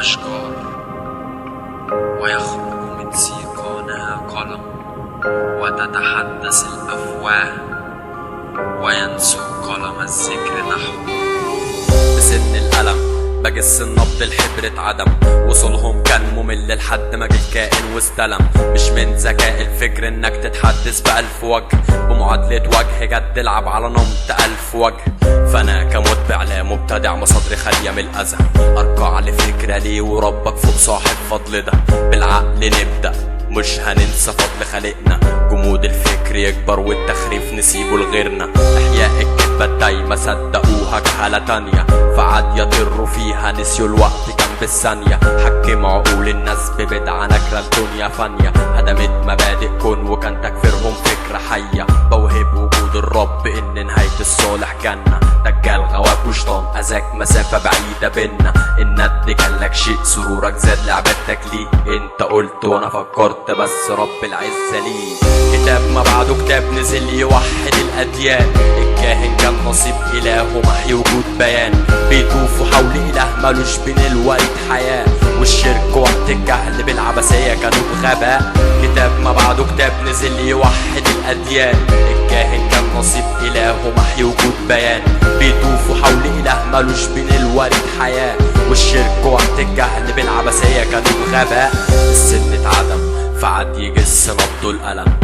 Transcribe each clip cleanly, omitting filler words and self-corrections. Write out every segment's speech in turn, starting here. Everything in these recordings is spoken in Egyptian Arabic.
الأشجار، ويخرج من سيقانها قلم، وتتحدث الأفواه، وينسو قلم الذكر نحوه. بسن القلم بجس النبض الحبر اتعدم، وصولهم كان ممل لحد ما جه الكائن واستلم. مش من ذكاء الفكر انك تتحدث بألف وجه، بمعادلة وجه جد العب على نمط ألف وجه. فانا كمتبع لا مبتدع مصادري خالية من الأذى، ارجع لفكرة ليه وربك فوق صاحب فضل ده. بالعقل نبدأ مش هننسى فضل خالقنا، جمود الفكر يكبر والتخريف نسيبه لغيرنا. احياء الكذبة الدايمة صدقوها جهلة تانية، فعاد يطروا فيها نسيوا الوقت كان بالثانية. حكم عقول الناس ببدعة نكرة الدنيا فانية، هدمت مبادئ كون وكان تكفيرهم فكرة حية. بوهب وجود الرب ان نهاية الصالح جنة، دجال غواك وشطان اذاك مسافة بعيدة بينا. الند كان لك شيء سرورك زاد لعبادتك ليه، انت قلت وانا فكرت بس رب العزة ليه. كتاب ما بعده كتاب نزل يوحد الأديان، الكاهن كان نصيب إلهه محي وجود بيان. بيطوفوا حول إله مالوش بين الوريد حياة، والشرك وقت الجهل بالعبثية كانوا بغباء. كتاب ما بعده كتاب نزل يوحد الأديان، الكاهن كان نصيب إلهه محي وجود بيان. بيطوفوا حول إله مالوش بين الوريد حياة، والشرك وقت الجهل بالعبثية كانوا بغباء. السن اتعدم فعد يجس نبضه القلم،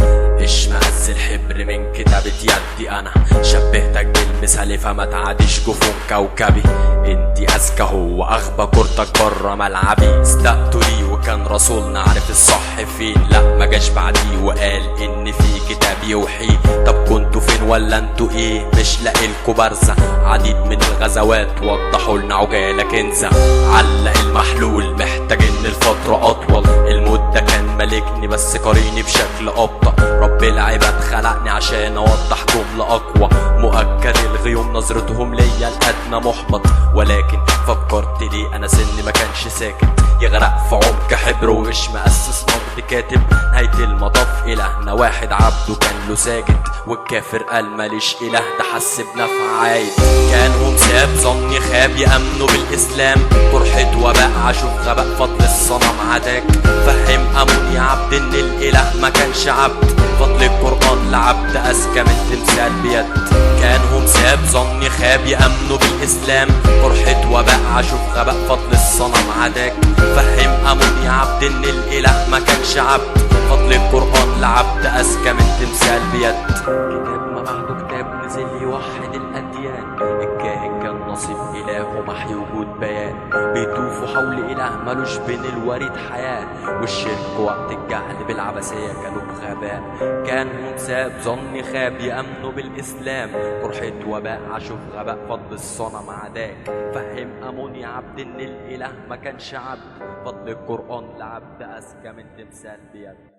اشمئز الحبر من كتابة يدي انا. شبهتك بالمثال فما تعاديش جفون كوكبي، انتي اذكى هو اغبى كورتك بره ملعبي. استقتوا لي وكان رسولنا عارف الصح فين، لا ما جاش بعديه وقال ان في كتاب يوحي. طب كنتوا فين ولا انتوا ايه؟ مش لاقيلكوا بارزة. عديد من الغزوات وضحوا لنا عجالة كنزة. علق المحلول محتاج ان الفترة اطول، المدة كان ملكني بس قاريني بشكل ابطأ. رب العباد خلقني عشان اوضح جملة اقوى، مؤكد الغيوم نظرتهم ليا الادنى محبط. ولكن فكرت ليه انا سني ما كانش ساكت، يغرق في عمق حبره ومش مؤسس نقد كاتب. نهاية المطاف الهنا واحد عبده كان له ساجد، والكافر قال ماليش اله ده حس بنفع عايد. كانهم ساب ظني خاب يأمنوا بالاسلام، قرحة وباء عاشوا في غباء فضل الصنم عداك. فهم امون يا عبد ان الاله ما كانش عبد، فضل القرآن لعبد أذكى من تمثال بيد. كانهم ساب ظني خاب يأمنوا بالإسلام، قرحة وباء عاشوا في غباء فضل الصنم عداك. فهم أمون يا عبد إن الإله ما كانش عبد، فضل القرآن لعبد أذكى من تمثال بيد. كتاب ما بعده كتاب نزل يوحد الأديان، الكاهن كان نصيب إلهه محي وجود بيان. بيطوفوا حول إله مالوش بين الوريد حياة، والشرك وقت الجهل بالعبثية كانوا بغباء. كانهم ساب ظني خاب يأمنوا بالإسلام، قرحة وباء عاشوا في غباء فضل الصنم عداك. فهم أمون يا عبد إن الإله ما كانش عبد، فضل القرآن لعبد أذكى من تمثال بيد.